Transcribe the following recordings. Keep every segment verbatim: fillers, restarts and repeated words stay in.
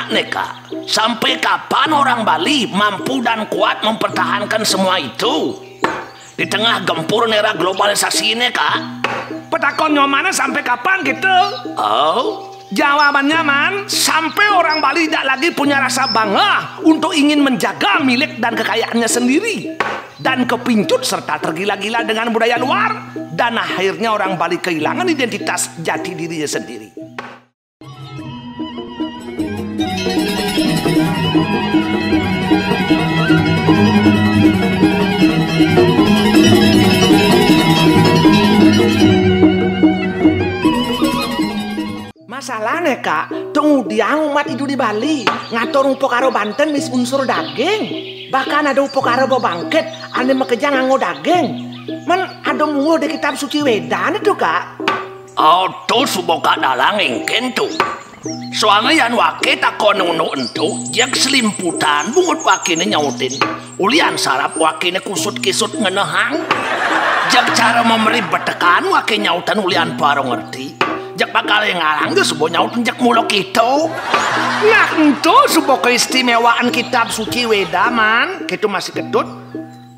Nika, sampai kapan orang Bali mampu dan kuat mempertahankan semua itu? Di tengah gempur era globalisasi ini, Kak. Petakon nyomane sampai kapan gitu? Oh, jawabannya, Man, sampai orang Bali tidak lagi punya rasa bangga untuk ingin menjaga milik dan kekayaannya sendiri, dan kepincut serta tergila-gila dengan budaya luar, dan akhirnya orang Bali kehilangan identitas jati dirinya sendiri. Masalahne, Kak, tong udiang umat idup di Bali ngatur upakara banten mis unsur daging. Bahkan ada upakara bebangkit ane makejang nganggo daging. Men ada munguh di kitab suci Wedane tuh, Kak. Auto suba Kak Dalang engken tuh. Soalnya yan wake takon unu ento, jeg selimputan bungut wakene nyautin. Ulian sarap wakene kusut-kisut ngenehang. Jeg cara memeri betekan wake nyautan ulian paro ngerti. Jeg bakal ngarang ge suba nyautin jeg mula kita. Nah, ento suba keistimewaan kitab suci Weda, Man. Kita masih ketut.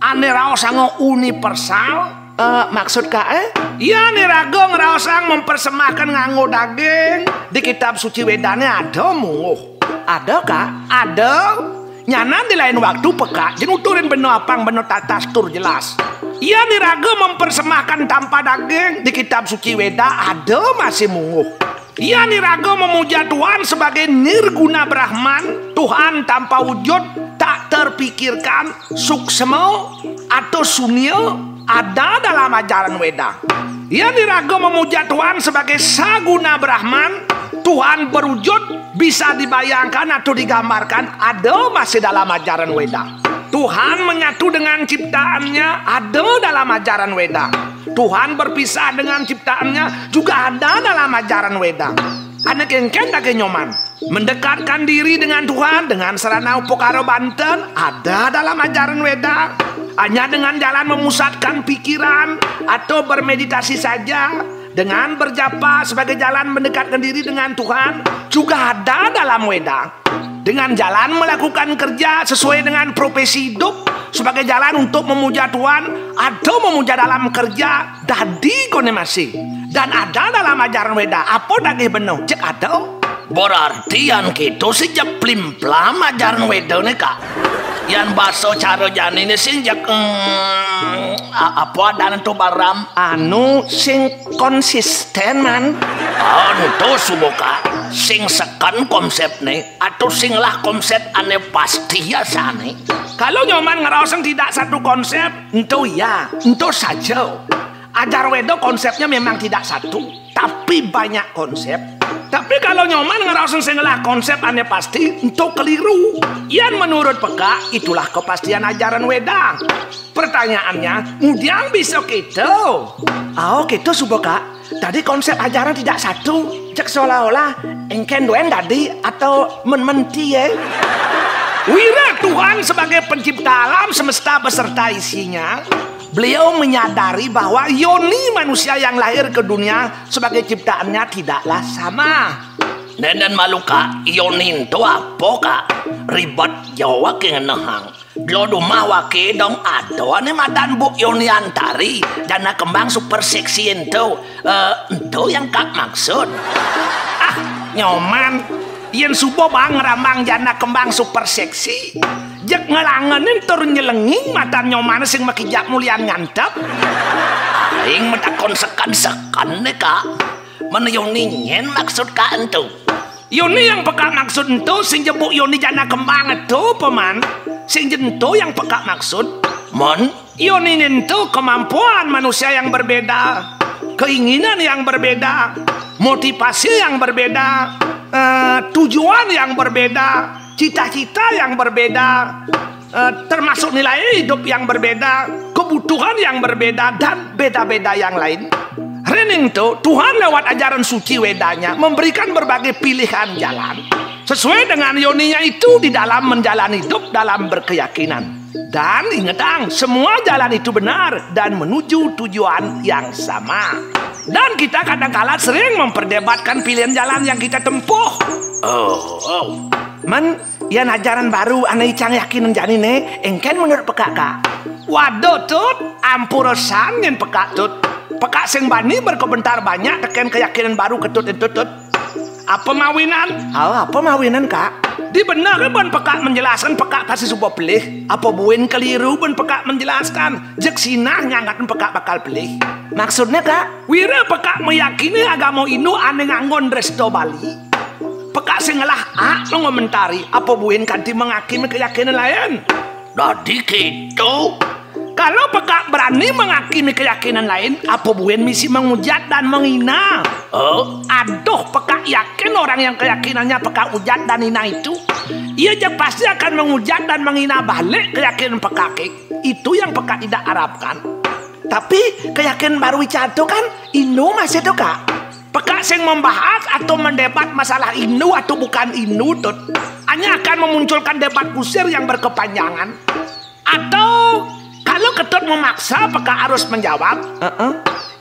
Ane raosanga universal. Eh, maksud Kak, eh? Iya, ane raga ngraosang mempersembahkan nganggo daging di kitab suci Wedane ada munguh. Ada, Kak? Ada. Nyanan di lain waktu peka, je nuturin bena apang bena tatas tur jelas. Iya, ane raga mempersembahkan tanpa daging di kitab suci Weda ada masih munguh. Iya, ane raga memuja Tuhan sebagai nirguna Brahman, Tuhan tanpa wujud, tak terpikirkan, suksma, atau sunia, ada dalam ajaran Weda. Iya, ane raga memuja Tuhan sebagai saguna Brahman, Tuhan berwujud, bisa dibayangkan atau digambarkan, ada masih dalam ajaran Weda. Tuhan menyatu dengan ciptaannya, ada dalam ajaran Weda. Tuhan berpisah dengan ciptaannya juga ada dalam ajaran Weda. Ane kengken daging nyoman. Mendekatkan diri dengan Tuhan dengan sarana upakara banten ada dalam ajaran Weda. Hanya dengan jalan memusatkan pikiran atau bermeditasi saja, dengan berjapa sebagai jalan mendekatkan diri dengan Tuhan juga ada dalam Weda. Dengan jalan melakukan kerja sesuai dengan profesi hidup sebagai jalan untuk memuja Tuhan atau memuja dalam kerja, dadi kone masih. Dan ada dalam ajaran Weda, apa daging beno? Cek ada. Berarti yan kita sing jeg plimplam ajaran Weda ne, Kak. Yan basa cara jani ne sing jeg, mm, a-, apa adane to, Baram? Anu sing konsisten, Man. Anu to suba, Kak. Sing seken konsepne atau sing lah konsep ane pasti ya sane. Kalau nyoman ngraosang tidak satu konsep, ento iya, ento saja. Ajar Weda konsepnya memang tidak satu, tapi banyak konsep. Tapi kalau nyoman ngraosang sing lah konsep ane pasti, ento keliru. Yan menurut peka, itulah kepastian ajaran Weda. Pertanyaannya, mudiang bisa kita? Oh, kita suba, Kak. Tadi konsep ajaran tidak satu. Cek seolah-olah engken duen dadi atau men-menti, eh. Wira Tuhan sebagai pencipta alam semesta beserta isinya, beliau menyadari bahwa yoni manusia yang lahir ke dunia sebagai ciptaannya tidaklah sama. Nenden malu, Kak, yoni ento apa, Kak? Ribet jawab ke ngenehang. Dlo dumah wake dong ada ane madan Buk Yoni Antari, jana kembang super seksi ento. Eh, ento yang Kak maksud. Ah, nyoman. Yen suba bang ngrambang jana kembang super seksi, jeg ngelangenin tur nyelenging matan nyoman sing makijab mulian ngantep. Aing matakon seken-seken ne, Kak. Men yoni nyen maksud Kak ento? Yoni yang peka maksud ento, sing jebuk yoni jana kembang ento, Paman. Sing je ento yang peka maksud. Mon? Yoni ento kemampuan manusia yang berbeda, keinginan yang berbeda, motivasi yang berbeda, eh, tujuan yang berbeda, cita-cita yang berbeda, eh, termasuk nilai hidup yang berbeda, kebutuhan yang berbeda, dan beda-beda yang lain. Ring ento, Tuhan lewat ajaran suci Wedanya memberikan berbagai pilihan jalan sesuai dengan yoninya itu di dalam menjalani hidup dalam berkeyakinan. Dan ingetang, semua jalan itu benar dan menuju tujuan yang sama. Dan kita kadangkala sering memperdebatkan pilihan jalan yang kita tempuh. Oh, oh. Men, yan ajaran baru ané icang yakin jani né, éngkén menurut pekak, Kak? Waduh, Tut, ampura san nyén pekak, Tut. Pekak sing bani berkomentar banyak tekén keyakinan baru ketut éntu, Tut. Apa mawinan? Oh, apa mawinan, Kak? Di bener bén pekak menjelaskan, pekak kasih suba pelih. Apa buin keliru bén pekak menjelaskan? Jeg sinah nyangatin pekak bakal pelih. Maksudnya, Kak? Wira pekak meyakini agama Hindu ané nganggon dresta Bali. Pekak sing ngelah ak mengomentari, apa buin kanti mengakimi keyakinan lain. Dadi kéto. Kalau pekak berani mengakimi keyakinan lain, apa buin misi mengujat dan menghina. Oh, aduh, pekak yakin orang yang keyakinannya pekak ujat dan hina itu, ia je pasti akan mengujat dan menghina balik keyakinan pekak. Itu yang pekak tidak harapkan. Tapi keyakinan baru icang tu kan Hindu masih tu, Kak. Pekak sing membahas atau mendebat masalah Hindu atau bukan Hindu, Tut, hanya akan memunculkan debat kusir yang berkepanjangan. Atau kalau ketut memaksa pekak harus menjawab, Heeh.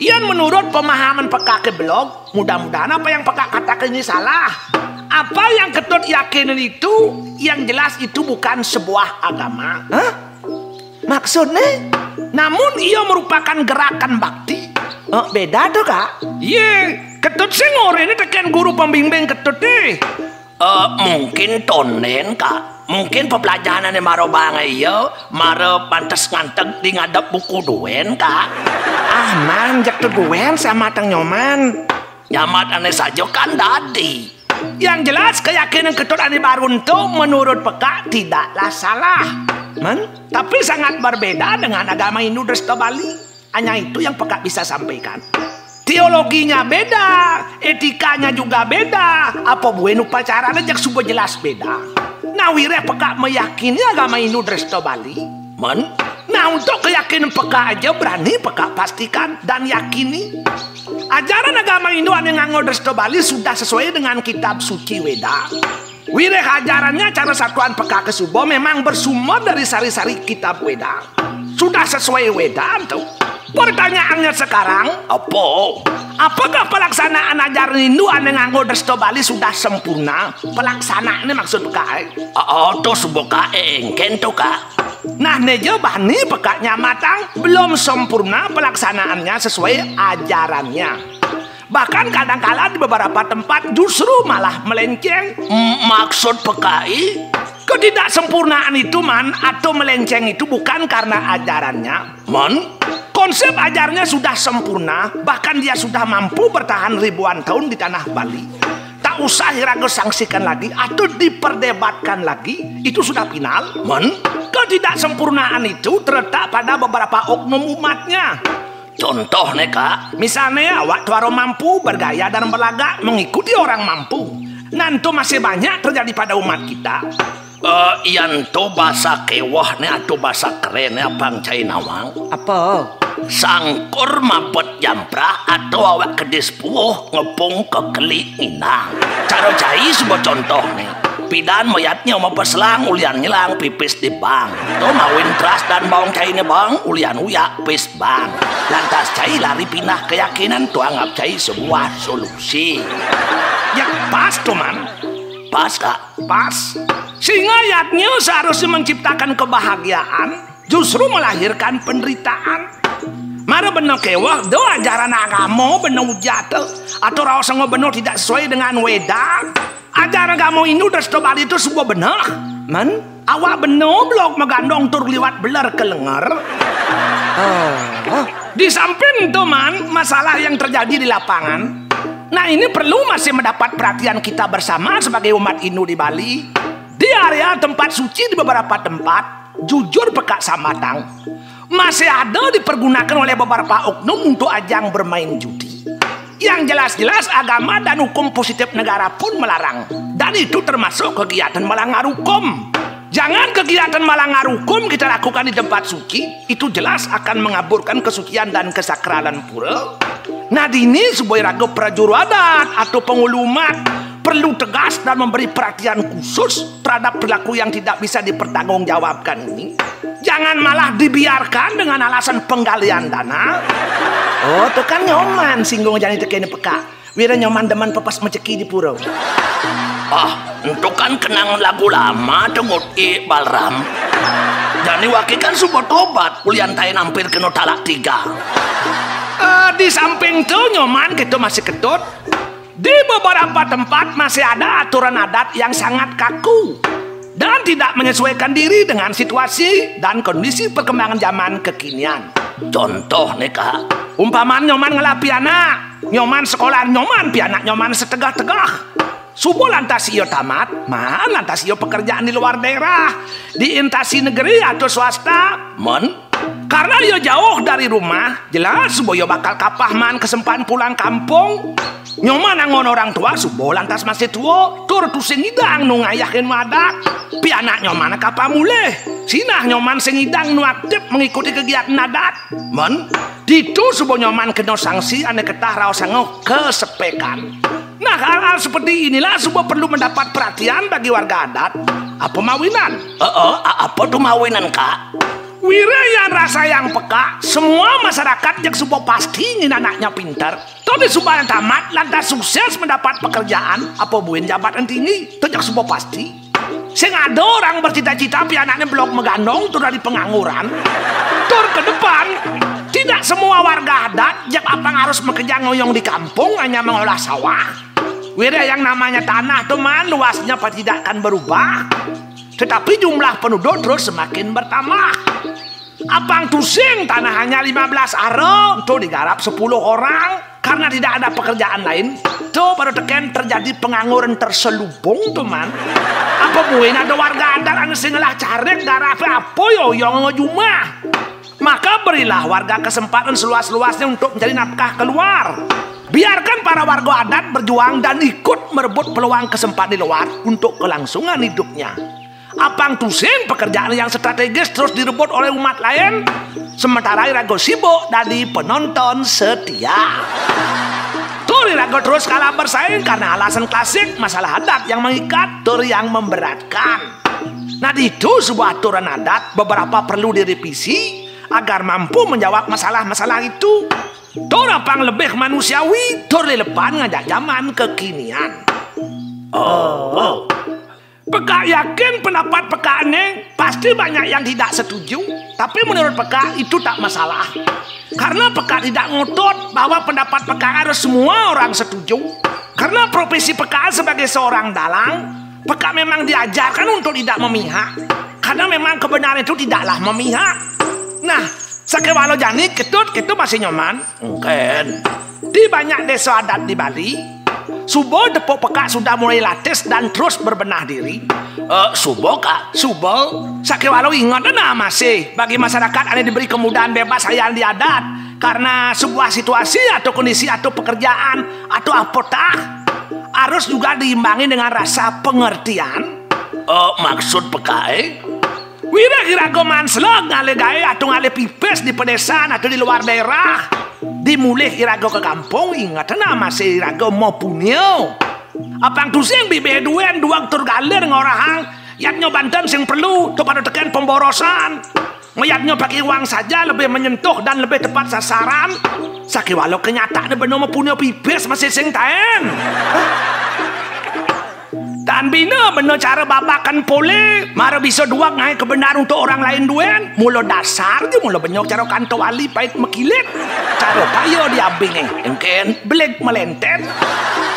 Yan menurut pemahaman pekak ke blog, mudah-mudahan apa yang pekak katakan ini salah. Apa yang ketut yakinin itu, yang jelas itu bukan sebuah agama. Hah? Maksudnya? Namun ia merupakan gerakan bakti. Oh, beda tuh, Kak. Ye, ketut sing orahné tekén guru pembimbing ketut deh. Eh, mungkin tondén, Kak. Mungkin pepelajahan ané mara bang iya, mara pantes nganteg di ngadep buku duen, Kak. Ah, man, jeg teguén sama tang Nyoman. Nyamat ané saja kan dadi. Yang jelas, keyakinan ketut ané baru ento menurut pekak tidaklah salah. Men? Tapi sangat berbeda dengan agama Hindu dresta Bali. Hanya itu yang pekak bisa sampaikan. Teologinya beda, etikanya juga beda, apa buin upacarané jeg suba jelas beda. Nah, wiréh pekak meyakini agama Hindu dresta Bali. Men? Nah, untuk keyakinan pekak aja berani pekak pastikan dan yakini. Ajaran agama Hindu ané nganggo dresta Bali sudah sesuai dengan kitab suci Weda. Wiréh ajarannya cara satuan pekak ke suba memang bersumber dari sari-sari kitab Weda. Sudah sesuai Weda tu. Pertanyaannya sekarang, apa? Apakah pelaksanaan ajaran Hindu ané nganggo dresta Bali sudah sempurna? Pelaksanaanné maksud pekak, eh? Oh, to suba, Kak, éngkén to, Kak. Nah, né ja bani pekak nyamatang, belum sempurna pelaksanaannya sesuai ajarannya. Bahkan kadangkala di beberapa tempat justru malah melenceng. M-, maksud pekak i? Ketidaksempurnaan itu, man, atau melenceng itu bukan karena ajarannya. Men? Konsep ajarnya sudah sempurna, bahkan dia sudah mampu bertahan ribuan tahun di tanah Bali. Tak usah iraga sangsikan lagi atau diperdebatkan lagi, itu sudah final. Men? Ketidaksempurnaan itu terletak pada beberapa oknum umatnya. Contohné, Kak? Misalné, awak tuara mampu bergaya dan berlagak mengikuti orang mampu. Nah, ento masih banyak terjadi pada umat kita. Eh, yan to basa kéweh né atau basa kerén né apang cai nawang? Apa? Sangkur mabet jamprah atau awak kedis puuh ngepung kekelik nginang. Cara cai suba contohné. Pidan mayatnya mapeslang ulian ngilang pipis di bang. To mawin teras dan baong cainé bang ulian uyak pis bang. Lantas cai lari pindah keyakinan to anggap cai sebuah solusi. Ya pas to, man. Pas, Kak. Pas. Sehingga yadnya seharusnya menciptakan kebahagiaan, justru melahirkan penderitaan. Mara bena kéweh, do ajaran agama bena ujat, atau raos anggo bena tidak sesuai dengan Weda. Ajaran agama Hindu dresta Bali itu suba bena. Man? Awak bena belog magandong tur liwat beler ke lenger. Oh. Di samping itu, man, masalah yang terjadi di lapangan. Nah, ini perlu masih mendapat perhatian kita bersama sebagai umat Hindu di Bali. Di area tempat suci di beberapa tempat, jujur pekak samatang, masih ada dipergunakan oleh beberapa oknum untuk ajang bermain judi. Yang jelas-jelas agama dan hukum positif negara pun melarang. Dan itu termasuk kegiatan melanggar hukum. Jangan kegiatan melanggar hukum kita lakukan di tempat suci, itu jelas akan mengaburkan kesucian dan kesakralan pura. Nah, dini suba iraga prajuru adat atau pengulu umat perlu tegas dan memberi perhatian khusus terhadap perilaku yang tidak bisa dipertanggungjawabkan ini. Jangan malah dibiarkan dengan alasan penggalian dana. Oh, to kan Nyoman singgung jani tekén pekak. Wira Nyoman demen pepes mejeki di pura. Ah, Ento kan kenang lagu lama to, Ngut, i Balram. Jani wake kan suba tobat, ulian taen ampir kena talak tiga. Eh, di samping to, Nyoman, kito masih Ketut, di beberapa tempat masih ada aturan adat yang sangat kaku dan tidak menyesuaikan diri dengan situasi dan kondisi perkembangan zaman kekinian. Contoh nih, Kak. Umpaman Nyoman ngelah pianak, Nyoman sekolah, Nyoman pianak, Nyoman setegah-tegah. Suba lantas ia tamat, maan lantas ia pekerjaan di luar daerah, di instansi negeri atau swasta, men. Karena ia jauh dari rumah, jelas suba ia bakal kapah maan kesempatan pulang kampung. Nyoman anggon orang tua suba lantas masih tua, tur tusing ngidang nu ngayahin adat. Pianak Nyoman kapah mulih, sinah Nyoman sing ngidang nu aktif mengikuti kegiatan adat. Men, ditu suba Nyoman kena sanksi ane ketah raosanga kesepekan. Nah, hal-hal seperti inilah suba perlu mendapat perhatian bagi warga adat. Apa mawinan? Eh, eh, a-, apa tu mawinan, Kak? Wira yang rasa yang peka, semua masyarakat jeg suba pasti nginan anaknya pinter. To di suba tamat, lantas sukses mendapat pekerjaan, apa buin jabatan tinggi, to jeg suba pasti. Sing ada orang bercita-cita pianakne belog magandong tur dadi pengangguran. Tur ke depan, tidak semua warga adat jeg apang harus bekerja ngoyong di kampung hanya mengolah sawah. Wira yang namanya tanah to, man, luasnya pasti tidak akan berubah. Tetapi jumlah penduduk terus semakin bertambah. Apang tusing tanah hanya lima belas ara, to digarap sepuluh orang. Karena tidak ada pekerjaan lain, to baru teken terjadi pengangguran terselubung to, man. Apa buin ada warga adat ane sing ngelah carik garape apa yo yang ngejumah? Maka berilah warga kesempatan seluas-luasnya untuk mencari nafkah keluar. Biarkan para warga adat berjuang dan ikut merebut peluang kesempatan di luar untuk kelangsungan hidupnya. Apang tusing pekerjaan yang strategis terus direbut oleh umat lain, sementara iraga sibuk dadi penonton setia. Tur iraga terus kalah bersaing karena alasan klasik masalah adat yang mengikat tur yang memberatkan. Nah, ditu sebuah aturan adat beberapa perlu direvisi agar mampu menjawab masalah-masalah itu. Tur apang lebih manusiawi, tur relevan ngajak zaman kekinian. Oh. Pekak yakin pendapat pekak ne pasti banyak yang tidak setuju, tapi menurut pekak itu tak masalah. Karena pekak tidak ngotot bahwa pendapat pekak harus semua orang setuju. Karena profesi pekak sebagai seorang dalang, pekak memang diajarkan untuk tidak memihak. Karena memang kebenaran itu tidaklah memihak. Nah, sakewala jani Ketut, Ketut masih Nyoman. Engken. Di banyak desa adat di Bali, suba depuk pekak sudah mulai latis dan terus berbenah diri. Eh, suba, Kak? Suba, sakewala ingat nah masih bagi masyarakat ane diberi kemudahan bebas sayan di adat karena sebuah situasi atau kondisi atau pekerjaan atau apa tah, harus juga diimbangi dengan rasa pengertian. Eh, maksud pekake? Wira iraga maan seleg ngalih gae atau ngalih pipis di pedesaan atau di luar daerah. Dimulih iraga ke kampung, inget nah masih iraga mapunia. Apang tusing bibih duen dueg tur galir ngorahang, yadnya banten sing perlu, to pada teken pemborosan. Ngayadnya pakai uang saja lebih menyentuh dan lebih tepat sasaran. Sakewala kenyataane bena mapunia pipis masih sing taen. Tan bina bena cara babakan pole, mara bisa dueg ngae kebenar untuk orang lain duen. Mula dasar je mula benya cara kantor wali pait mekilit. Cara paya diabinge, engken beleg melentet.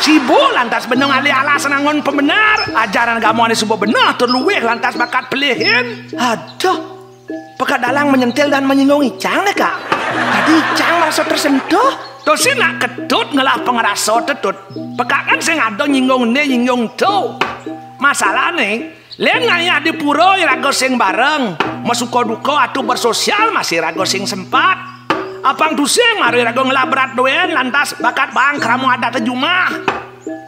Sibuk lantas bena ngalih alasan anggon pembenar, ajaran agama ane suba beneh tur luih lantas bakat pelihin. Aduh, pekak dalang menyentil dan menyinggung icang deh, Kak. Tadi icang merasa tersentuh. To sing nak Ketut ngelah pengerasa tetut. Pekak kan sing ada nyinggung ne, nyinggung to. Masalahne, len ngayah di pura iraga sing bareng, masuka duka atau bersosial masih iraga sing sempat. Apang tusing mara iraga ngelah berat duen lantas bakat baang krama adat jumah.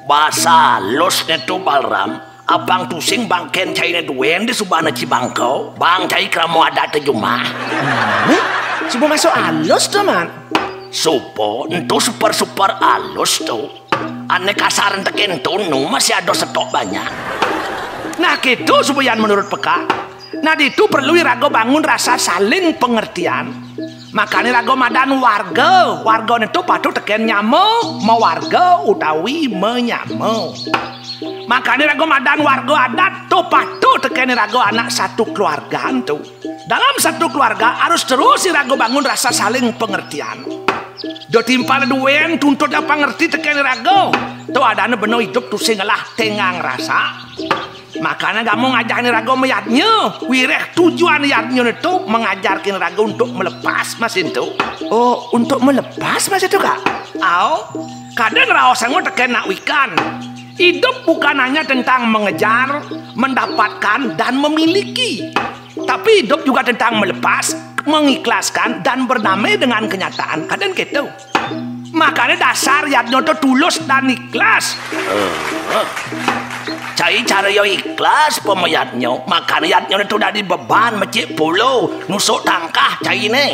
Basa alusne to, Balram. Apang tusing bangken caine duen di subana cibangkau, baang cai krama adat jumah. Nih, suba masuk alus to, man. Suba, ento super-super alus to. Ane kasar teken tunu masih ada setok banyak. Nah, gitu suba yan menurut pekak. Nah, ditu perlu iraga bangun rasa saling pengertian. Makane iraga madan warga. Wargane to patut teken nyama, mawarga utawi menyama. Makane raga madan warga adat to patuh tekene raga anak satu keluarga ento. Dalam satu keluarga harus terus iraga bangun rasa saling pengertian. Do timpal duen tuntut apa ngerti tekene raga. To adane beno idup tusing ngelah tengang rasa. Makane agama ngajahne raga mayadnya, wireh tujuan yadnya itu mengajarkan raga untuk melepas mas itu. Oh, untuk melepas mas itu, Kak? Au, kadang raos sangat teken nak wikan. Hidup bukan hanya tentang mengejar, mendapatkan, dan memiliki. Tapi hidup juga tentang melepas, mengikhlaskan, dan berdamai dengan kenyataan. Kadang gitu. Makanya dasar yadnya itu tulus dan ikhlas. Cai cara yo ikhlas pemayadnya. Makanya yadnya itu dadi beban mecik pulo, nusuk tangkah cai ne.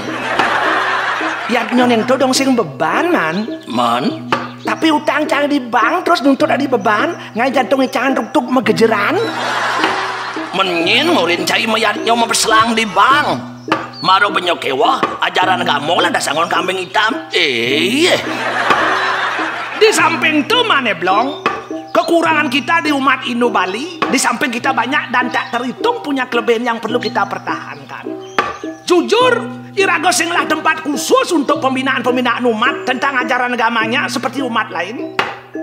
Yadnya neng to dong sing beban, man. Man? Tapi utang cang di bank terus nuntut adi beban, ngai jantung icangan tuk-tuk megejeran. Menyin murin cai mayadnya mapeslang di bank. Maro benyo kewah, ajaran agama lah dasangon kambing hitam. Iye. Di samping tu, mane blong, kekurangan kita di umat Hindu Bali, di samping kita banyak dan tak terhitung punya kelebihan yang perlu kita pertahankan. Jujur, iraga sing lah tempat khusus untuk pembinaan-pembinaan umat tentang ajaran agamanya seperti umat lain.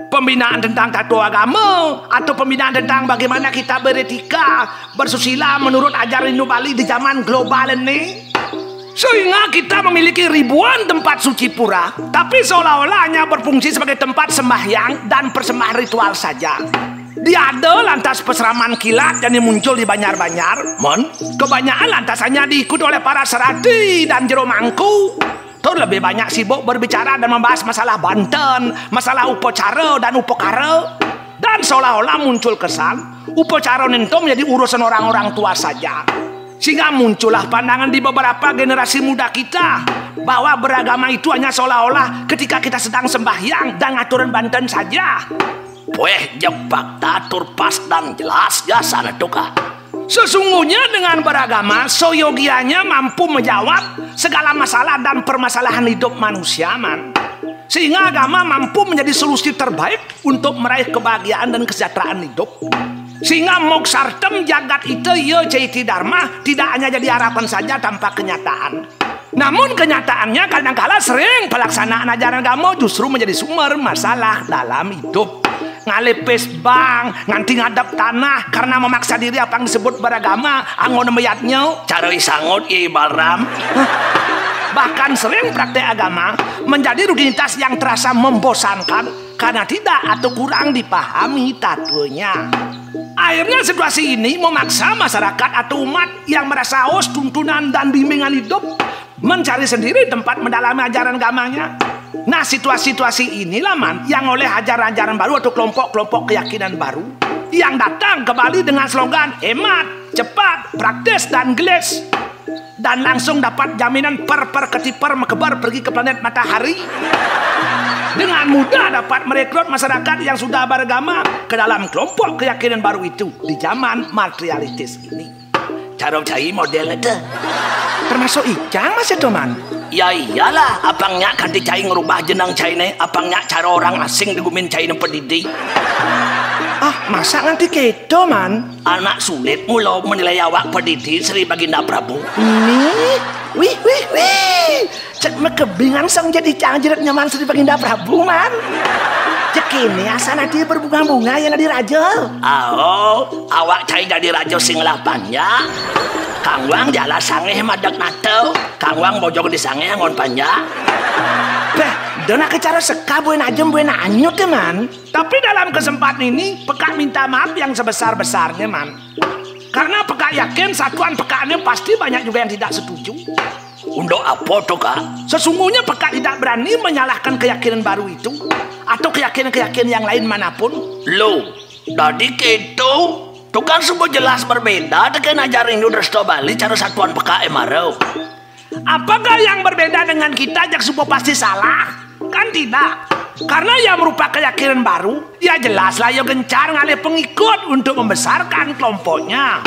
Pembinaan tentang tato agama atau pembinaan tentang bagaimana kita beretika, bersusila menurut ajaran Hindu Bali di zaman global ini. Sehingga kita memiliki ribuan tempat suci pura, tapi seolah-olah hanya berfungsi sebagai tempat sembahyang dan persembahan ritual saja. Diada lantas peseraman kilat yang muncul di banjar-banjar. Mon? Kebanyakan lantas hanya diikuti oleh para serati dan jero mangku. Tur lebih banyak sibuk berbicara dan membahas masalah banten, masalah upacara dan upakara. Dan seolah-olah muncul kesan, upacara nento menjadi urusan orang-orang tua saja. Sehingga muncullah pandangan di beberapa generasi muda kita bahwa beragama itu hanya seolah-olah ketika kita sedang sembahyang dan ngaturan banten saja. Pueh jepak tatur pas dan jelas jasana tuka. Sesungguhnya dengan beragama, soyogianya mampu menjawab segala masalah dan permasalahan hidup manusia, man. Sehingga agama mampu menjadi solusi terbaik untuk meraih kebahagiaan dan kesejahteraan hidup. Sehingga moksartem jagat ita ya jaiti dharma tidak hanya jadi harapan saja tanpa kenyataan. Namun kenyataannya kadangkala sering pelaksanaan ajaran agama justru menjadi sumber masalah dalam hidup. Ngalih pis bank, nganti ngadep tanah karena memaksa diri apa yang disebut beragama, anggon meyatnya. Cara isangut ya Balram. Bahkan sering praktek agama menjadi rutinitas yang terasa membosankan karena tidak atau kurang dipahami tatunya. Akhirnya situasi ini memaksa masyarakat atau umat yang merasa haus tuntunan dan bimbingan hidup mencari sendiri tempat mendalami ajaran agamanya. Nah, situasi-situasi inilah man yang oleh ajaran-ajaran baru atau kelompok-kelompok keyakinan baru yang datang ke Bali dengan slogan hemat, cepat, praktis, dan gelis. Dan langsung dapat jaminan per per ketiper mekebar pergi ke planet matahari. Dengan mudah dapat merekrut masyarakat yang sudah beragama ke dalam kelompok keyakinan baru itu di zaman materialistis ini. Cara cai model itu. Termasuk icang masih tuh, man. Ya iyalah, apangnya kanti cai ngerubah jenang cai ne, apangnya cara orang asing digumin cai ne pedidi. Ah, masa nganti keto, man? Anak sulit mula menilai awak pedidi Sri Baginda Prabu. Nih, wih, wih, wih. Cek mekebingan sang jadi cang jerit nyaman Sri Baginda Prabu, man. Cek ini asana dia berbunga-bunga yang di raja. Ao, awak cai jadi raja sing lah panjak. Kangwang jala sangeh madak nato. Kangwang bojong di sangeh angon panjak. Beh, dona ke cara seka buen ajem buen anyut ya, man. Tapi dalam kesempatan ini, pekak minta maaf yang sebesar-besarnya, man. Karena pekak yakin satuan pekaknya pasti banyak juga yang tidak setuju. Untuk apa tuh, Kak? Sesungguhnya pekak tidak berani menyalahkan keyakinan baru itu atau keyakinan-keyakinan yang lain manapun. Lo, tadi keto, tuh kan subuh jelas berbeda dengan ajaran Hindu Dresta Bali cara satuan pekak emaro. Apakah yang berbeda dengan kita yang subuh pasti salah? Kan tidak. Karena ia merupakan keyakinan baru, ia jelaslah ia gencar ngalih pengikut untuk membesarkan kelompoknya.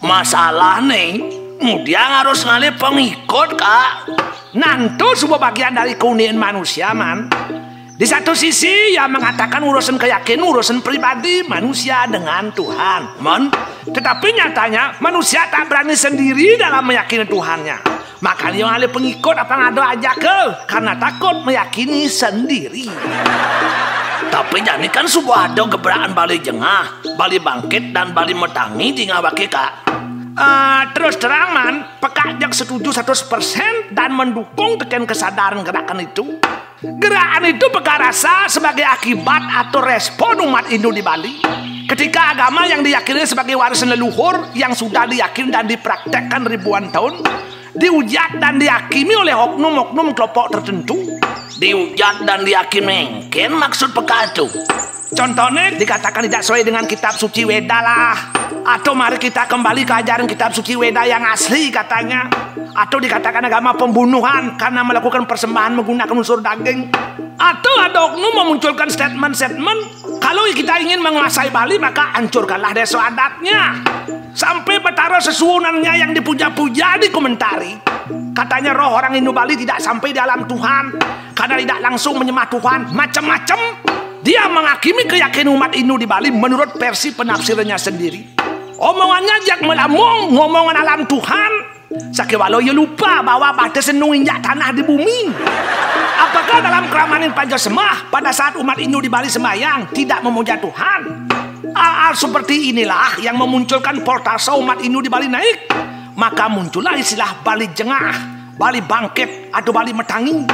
Masalah nih, mudiang harus ngalih pengikut, Kak. Nantu sebuah bagian dari keunikan manusia, man. Di satu sisi, ia mengatakan urusan keyakinan urusan pribadi manusia dengan Tuhan. Mon, tetapi nyatanya manusia tak berani sendiri dalam meyakini Tuhannya. Makanya oleh pengikut apa ada aja ke karena takut meyakini sendiri. Tapi jani kan suba ada gebrakan Bali Jengah, Bali Bangkit dan Bali Metangi di ngawake, Kak. Ah, terus terang, Man, pekak jak setuju seratus persen dan mendukung teken kesadaran gerakan itu. Gerakan itu pekak rasa sebagai akibat atau respon umat Hindu di Bali ketika agama yang diyakini sebagai warisan leluhur yang sudah diyakini dan dipraktekkan ribuan tahun dihujat dan dihakimi oleh oknum-oknum kelompok tertentu. Dihujat dan dihakimi, ken maksud pekak itu? Contohnya, dikatakan tidak sesuai dengan kitab suci Weda lah. Atau mari kita kembali ke ajaran kitab suci Weda yang asli katanya. Atau dikatakan agama pembunuhan karena melakukan persembahan menggunakan unsur daging. Atau ada oknum memunculkan statement-statement, kalau kita ingin menguasai Bali maka hancurkanlah desa adatnya. Sampai Betara sesuwunannya yang dipuja-puja dikomentari. Katanya roh orang Hindu Bali tidak sampai di alam Tuhan karena tidak langsung menyembah Tuhan. Macam-macam. Dia menghakimi keyakinan umat Hindu di Bali menurut versi penafsirannya sendiri. Omongannya jak melambung ngomongan alam Tuhan. Sakewala ia lupa bahwa batas senung injak tanah di bumi. Apakah dalam keramanin Panjasembah pada saat umat Hindu di Bali sembahyang tidak memuja Tuhan? Hal-hal seperti inilah yang memunculkan portasa umat Hindu di Bali naik. Maka muncullah istilah Bali Jengah, Bali Bangkit, atau Bali Metangi.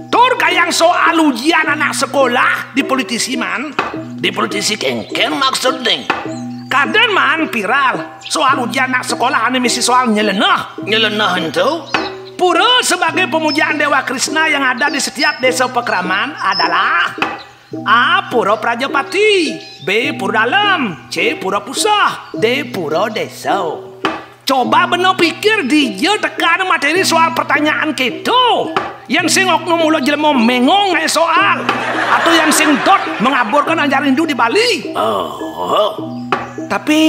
Tur kayang soal ujian anak sekolah di politisi, Man. Di politisi kengken maksud nih? Kaden, Man, viral soal ujian anak sekolah ane misi soal nyeleneh. Nyeleneh ento? Pura sebagai pemujaan Dewa Krishna yang ada di setiap desa pekraman adalah A. Pura Prajapati, B. Pura Dalem, C. Pura Puseh, D. Pura Desa. Coba bena pikir, dija teka materi soal pertanyaan keto. Yan sing oknum mula jelema mengo ngae soal, atau yan sing dot mengaburkan ajaran Hindu di Bali. Oh. Tapi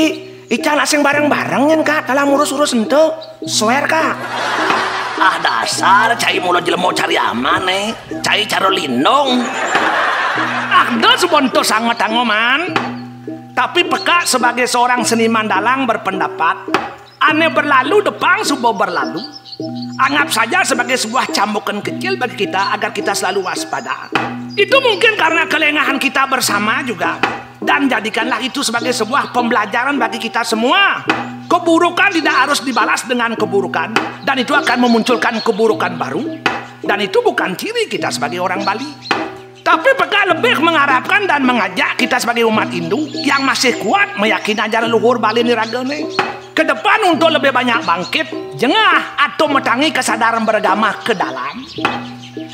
ica nak sing bareng-bareng nyen, Kak, dalam urus-urus ento. Swear, Kak. Ah, dasar cai mula jelema cari aman nih. Cai caro lindung. Ah, dah subonto sangat tangoman. Tapi pekak sebagai seorang seniman dalang berpendapat, ane berlalu depang suba berlalu. Anggap saja sebagai sebuah cambukan kecil bagi kita agar kita selalu waspada. Itu mungkin karena kelengahan kita bersama juga. Dan jadikanlah itu sebagai sebuah pembelajaran bagi kita semua. Keburukan tidak harus dibalas dengan keburukan, dan itu akan memunculkan keburukan baru. Dan itu bukan ciri kita sebagai orang Bali. Tapi peka lebih mengharapkan dan mengajak kita sebagai umat Hindu yang masih kuat meyakini ajaran luhur Bali ni ragane ke depan untuk lebih banyak bangkit, jengah atau metangi kesadaran beragama ke dalam.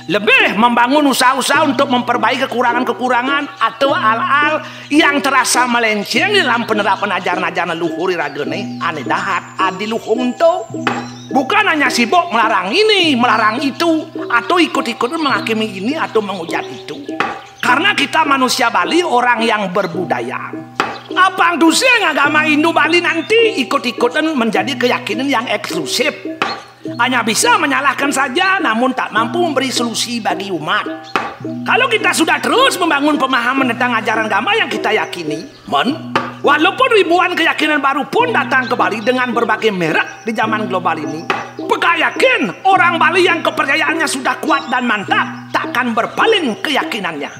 Lebih membangun usaha-usaha untuk memperbaiki kekurangan-kekurangan atau hal-hal yang terasa melenceng dalam penerapan ajaran-ajaran luhur ragane ane dahat adi luhung tu. Bukan hanya sibuk melarang ini, melarang itu, atau ikut-ikutan menghakimi ini atau menghujat itu. Karena kita manusia Bali orang yang berbudaya. Apang tusing agama Hindu Bali nanti ikut-ikutan menjadi keyakinan yang eksklusif. Hanya bisa menyalahkan saja, namun tak mampu memberi solusi bagi umat. Kalau kita sudah terus membangun pemahaman tentang ajaran agama yang kita yakini, Mon, walaupun ribuan keyakinan baru pun datang ke Bali dengan berbagai merek di zaman global ini, peka yakin orang Bali yang kepercayaannya sudah kuat dan mantap takkan berpaling keyakinannya.